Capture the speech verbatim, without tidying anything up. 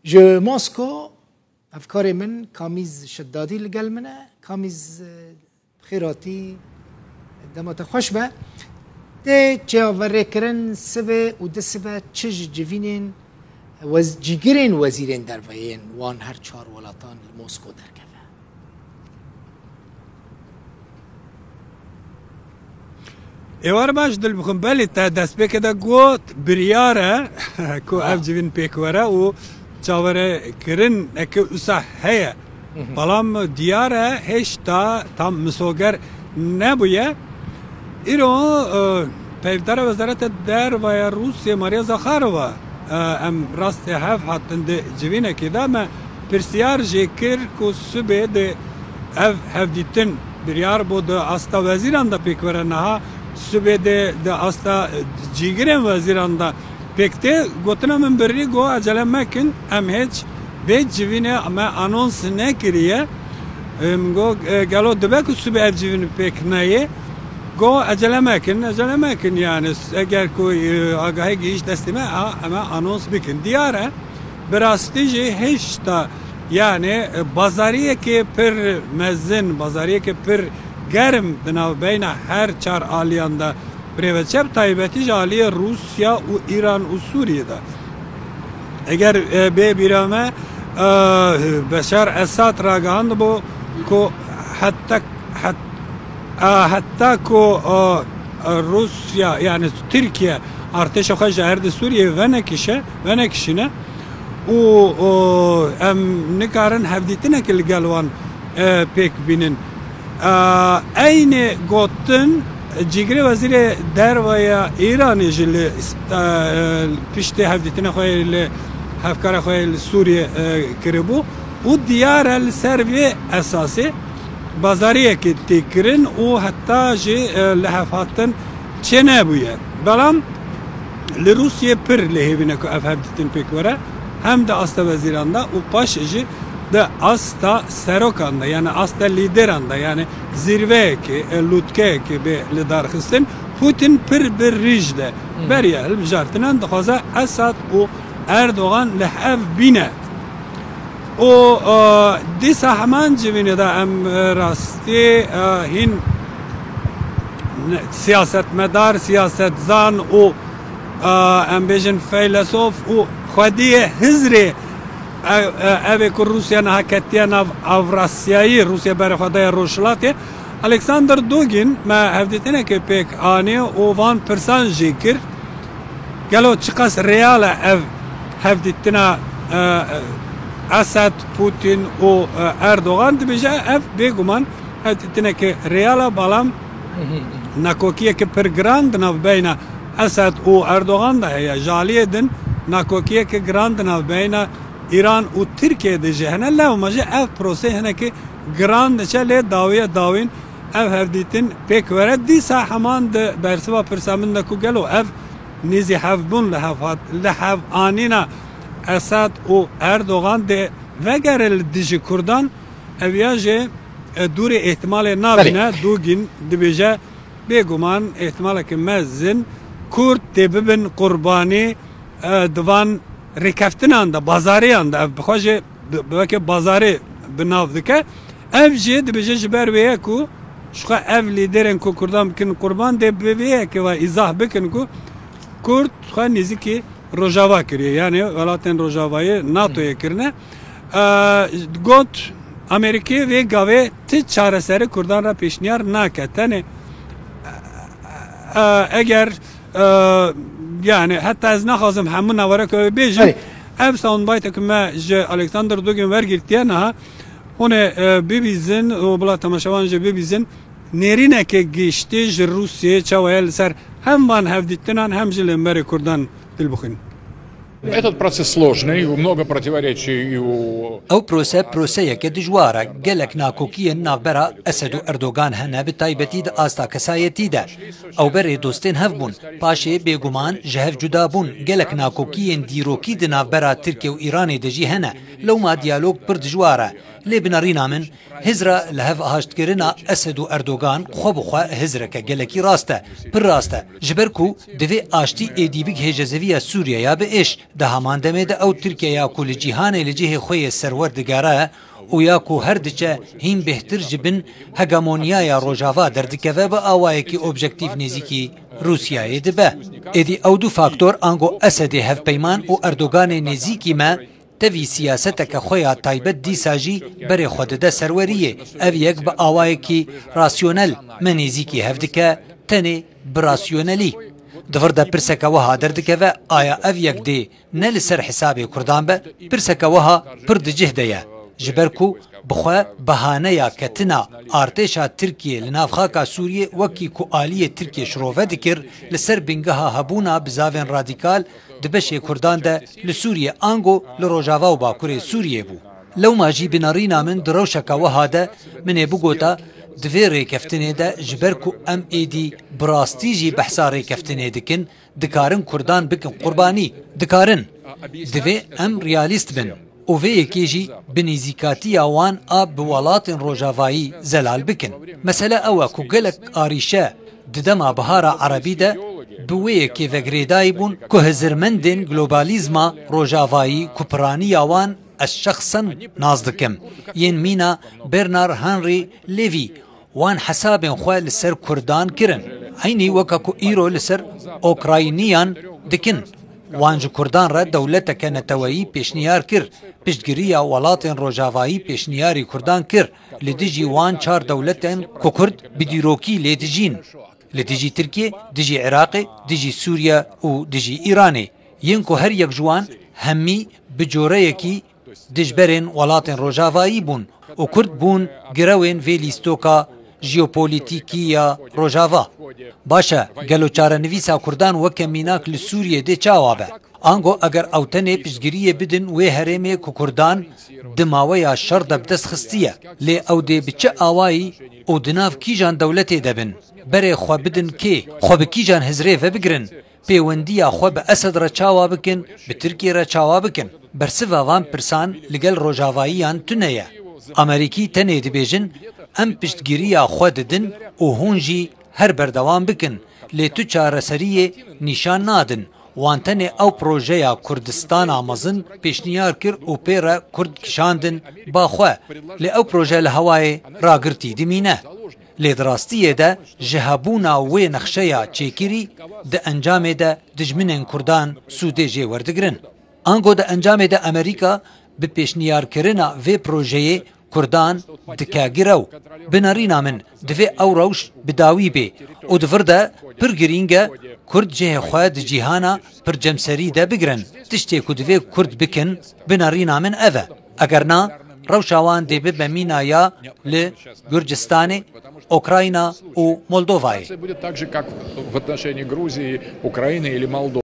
Ji Mosko, hevkarê min Kamîz Şeddadî li gel min e. Kamîz, e, bi xêr hatî, dema te xweş be. Tê çaverêkirin sibê û di sibe çi ji civînên wez-, cîgirên wezîrên derve yên wan her çar welatan li Mosko derkeve? Êwar baş dil bixwim. Belê, te destpêkê de got, biryar e ku ev civîn pêk were û çaverêkirineke wisa heye. Hı hı. Belam diyar e, hêşta tam misoger nebûye. Îro, e, peyvdara Wezareta Derve ya Rûsya Maria Zakharova, e, em rastê hev hatin di civînekê de me pirsiyar jê kir ku sibê di ev hevdîtin biryar bû di asta wezîran de pêk were, niha sibê di, di asta, e, cîgirên wezîran de pêk tê. Gotina min birî got, ecele mekin, em hêç vê civînê me anons nekiriye. E, min got, e, gelo dibe ku sibê ev civîn pêk neyê? Got, ecele mekin, ecele mekin, yani, eger ku, e, agahî gihîşt destê me, a, em ê anons bikin. Diyar e, bi rastî jî hêşta, yani, e, bazariyeke pir mezin, bazariyeke pir germ di navbeyna her çar aliyan de bi rê ve çe, bi taybetî ji aliyê Rûsya û Îran û Sûriyê de. Eger, e, bê bîra me, e, Beşar Esad ragihandibû ku heta, het-, e, heta ku, e, e, Rûsya, yani Tirkiye, artêşa xwe ji erdê Sûriyê venekişe, venekişîne û, û em nikarin hevdîtinekê li gel wan, e, pêk bînin. E, eynê gotin, cîgirê wezîrê derve ya Îranê jî li, e, piştê hevdîtina xwe yê li hevkara xwe yê li Sûriyê, e, kiribû û diyar e li ser vê esasê bazariyekê tê kirin û heta jî, e, li hev hatin çênebûye. Belam li Rûsiyê pir lê hêvî ne ku ev hevdîtin pêk were, hem di asta wezîran de û paşê jî di asta serokan de, yani asta lîderan de, yani zîrveyekê, e, lûtkeyekê bê lidarxistin, Putin pir bi rîj de, hmm, beriya hilbijartinan dixwaze Esad û Erdogan li hev bîne. Û, e, dîsa heman civînê de em, e, rastî, e, hîn ne-, siyasetmedar, siyasetzan û, e, em bêjin feylesof û xwediyê hizrê, e, e, ev ê ku Rûsya niha ketiye nav Avrasyayî, Rûsya berê xwe daye Rojhilatê. Alexander Dugin me hevdîtinekê pêk anî û van pirsan jê kir. Gelo çiqas real e ev hevdîtina, e, Esed, Putin û, e, Erdogan? Dibêje ev bêguman hevdîtineke real e, balam nakokiyeke pir giran di navbeyna Esed û Erdogan de heye. Ji aliyê din nakokiyeke giran di navbeyna Îran û Tirkiye de jî hene. Lewma jî ev prosê hinekî giran diçe, lê dawiya dawîn ev hevdîtin pêk were. Dîsa heman di bersiva pirsa min de ku gelo ev nêzî hevbûn li hev hat, li hev anîna Esad û Erdogan dê vegere li dijî Kurdan, ev ya jî, e, dûrê îhtimalê nabîne. Belê. Dûgîn dibêje, bêguman îhtimaleke mezin Kurd dê bibin qurbanî, e, di van rêkeftinan de, bazariyan de, ev bi xwe jî bi, bi weke bazarê bi nav dike. Ev jî dibêje ji ber wê ye ku ji xwe ev lîderên ku Kurdan bikin qurban dê bi vê yekê ve îzah bikin ku Kurd xwe nêzîkî Rojava kiriye, yani welatên Rojavayê NATOyê kirine. E, got, Amerîkê vê gavê ti çareserî Kurdan re pêşniyar nake. Tenê, e, eger, e, yani heta ez naxwazim hemû naverek ew bêjim. Belê. Ev soundbite ku me ji Alexander Dugin wergirtiye niha, hûn ê, e, bibîzin û bila temaşevan jî bibîzin. Nêrîneke giştî ji Rûsiyê çawa ye li ser hem van hevdîtinan hem jî li hemberê Kurdan dil bixwîn. Этот процесс сложный, много противоречий и у Ew prose, proseyeke dijwar e. Gelek nakokiyên navbera Esed û Erdogan hene, bi taybetî di asta kesayetî de. Ew berê dostên hev bûn, paşê bêguman ji hev cuda bûn. Gelek nakokiyên dîrokî di navbera Tirkiye û Îranê de jî hene. Lewma diyalog pir dijwar e. Lê bi nerîna min, hizra li hev haştkirina Esed û Erdogan xwe bi xwe hizreke gelekî rast e. Pir rast e. Ji ber ku divê aştî êdî bigihêje zeviya Sûriyeya bi êş. Di heman demê de ew Tirkiyeya ku li cîhanê li cihê xwe yê serwer digere û ya ku her diçe hîn bêhtir ji bin hegemonyaya Rojava derdikeve bi awayekî objektîf nêzîkî Rûsyayê dibe. Êdî ew du faktor ango Esedê hevpeyman û Erdoganê nêzîkî me tevî siyaseteke xwe ya taybet dîsa jî berê xwe dide serweriyê. Ev yek bi awayekî rasyonel me nêzîkî hev dike, tenê bi rasyonelî. Di vir de pirseke wiha derdikeve, aya ev yek dê ne li ser hesabê Kurdan be? Pirseke wiha pir di cih de ye. Ji ber ku bi xwe bahaneya ketina artêşa Tirkiyê li nav xaka Sûriyê wekî ku aliyê Tirkiyê şirove dikir, li ser bingeha hebûna bizavên radîkal di beşê Kurdan de li Sûriyê ango li Rojava û Bakurê Sûriyê bû. Lewma jî binarîna min di rewşeke wiha de min ê bigota, di vê rêkeftinê de ji ber ku em êdî bi rastî jî behsa rêkeftinê dikin, dikarin Kurdan bikin qurbanî. Dikarin. Divê em realîst bin û vê yekê jî bi nêzîkatiya wan a bi welatên Rojavayî zelal bikin. Mesele ew e ku gelek arîşe di dema Bihara Erebî de bi wê yekê ve girêdayî bûn ku hizirmendên globalîzma Rojavayî ku piraniya wan ez şexsen nas dikim, yên mîna Bernard Henry Levy, wan hesabên xwe li ser Kurdan kirin. Eynî weke ku îro li ser Okrayniyan dikin. Wan ji Kurdan re dewleteke neteweyî pêşniyar kir. Piştgiriya welatên Rojavayî pêşniyarî Kurdan kir. Li dijî wan çar dewletên ku Kurd bi dîrokî lê dijîn. Li dijî Tirkiyê, dijî Iraqê, dijî Sûriye û dijî Îranê. Yên ku her yek ji wan hemî bi coreyekî dijberên welatên Rojavayî bûn û Kurd bûn girewên vê lîstoka jeopolîtîkî ya Rojava. Baş e, gelo çarenivîsa Kurdan weke mînak li Sûriyê dê çawa be? Ango eger ew tenê piştgiriyê bidin wê herêmê ku Kurdan di maweya şer de bi dest xistiye, lê ew dê bi çi awayî û di nav kîjan dewletê de bin? Berê xwe bidin kê? Xwe bi kîjan hizrê ve bigirin? Pêwendiya xwe bi Esed re çawa bikin, bi Tirkiyê re çawa bikin? Bersiva van pirsan li gel Rojavayiyan tune ye. Amerîkî tenê dibêjin, em piştgiriya xwe didin û hûn jî her berdewam bikin, lê tu çareseriyê nîşan nadin. Wan tenê ew projeya Kurdistana mezin pêşniyar kir û pê re Kurd kişandin ba xwe. Lê ew proje li hewayê ragirtî dimîne. Lê di rastiyê de ji hebûna wê nexşeya çêkirî di encamê de dijminên Kurdan sûdê jê werdigirin. Ango di encamê de Amerîka bi pêşniyarkirina vê projeyê Kurdan dike girew. Bi nerîna min divê ew rewş bi dawî bê û di vir de pir girîng e Kurd cihê xwe di cîhana pir cemserî de bigirin. Tiştê ku divê Kurd bikin bi nerîna min ev e. Eger na, rewşa wan dê bibe mîna ya li Gurcistanê, Okrayna û Moldovayê. Будет так же, как в отношении Грузии, Украины или Молдовы.